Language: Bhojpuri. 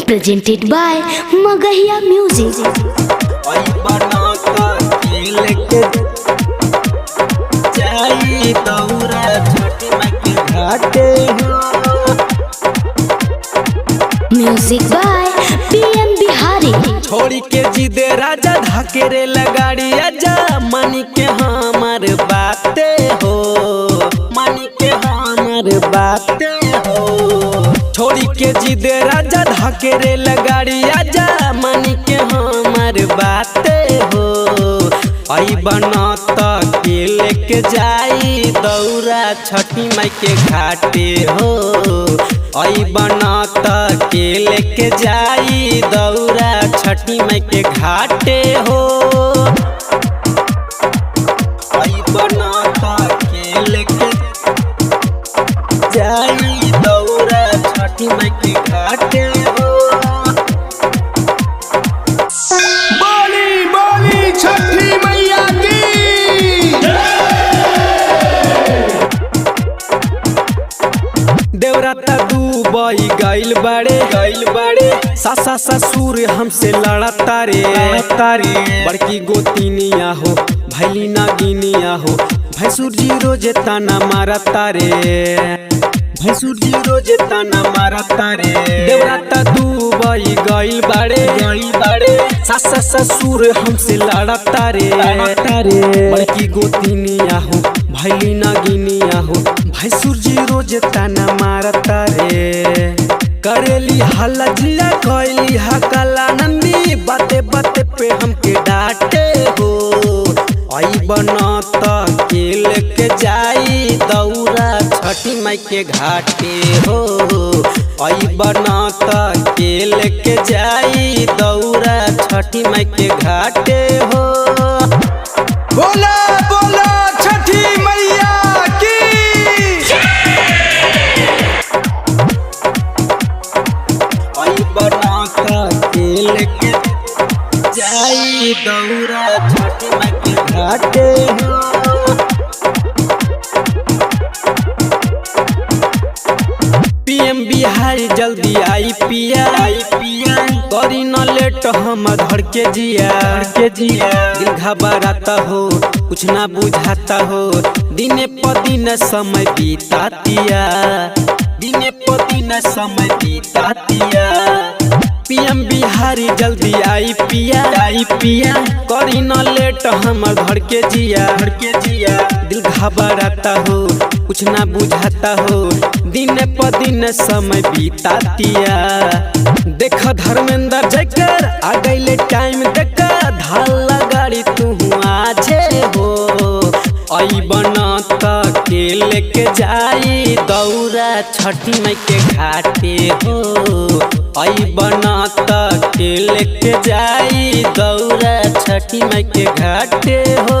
Presented by Magahiya Music. Music by PM Bihari. छोड़ी के जिदे राजा धाकेरे लगाड़ी आजा मनी के हमार बाते हो, मनी के हमार बाते हो। छोड़ी के जिदे राजा धाकेरे लगाड़ी आजा मनी के हमार बाते हो। आई बनत के लेके जाई दौरा छठी माई के घाटे हो। आई बनत के लेके जाई दौरा छठी माई के घाटे हो। आई बनत के लेके जाई दौरा छठी माई के घाटे हो। बोली बोली छठी मैया की। देवराता दुबई गइल बाड़े, गइल बाड़े। सासा ससुर हमसे लड़ता रे, तारे। बड़की गोतिनिया हो भैली नागिनिया हो, भैंसुर जी रोजे ताना मारता रे, भैंसुर जी रोजे ताना मारता रे। देवराता दुबई गइल बाड़े, गइल बाड़े। सासा ससुर हमसे लड़ता रे, लड़ता रे। बड़की गोतिनिया हो भैली नागिनिया हो, भैंसुर जी रोज ताना मारता रे। करेली हल्ला जिला कैली हकला नंदी, बाते बाते पे हमके डांटे हो। आई बनत के लेके जाई दौरा छठी माई के घाटे हो। आई बनत के लेके जाई दौरा छठी माई के घाटे हो। बोला बोला छठी मैया की। आई बनत के लेके जाई दौरा छठी माई के घाटे हो। पीएम बिहारी जल्दी आई पिया, आई पिया। करी न लेट हम धड़ के जिया, धड़ के जिया। दिल घबराता हो कुछ ना बुझाता हो, दिने प दिन समय बीतातिया, दिने प दिन समय बीतातिया। पीएम बिहारी जल्दी आई पिया, आई पिया। करी न लेट हम घर के जिया, घर के जिया। दिल घबराता हो कुछ ना बुझाता हो, दिन प दिन समय बीतातिया। देख धर्मेंद्र जयकर आ गईले टाइम, देख धाला गाड़ी तू आजे हो। आई बनत के लेके जाई दौरा छठी माई के घाटे हो। आई बनत के लेके जाई दौरा छठी माई के घाटे हो।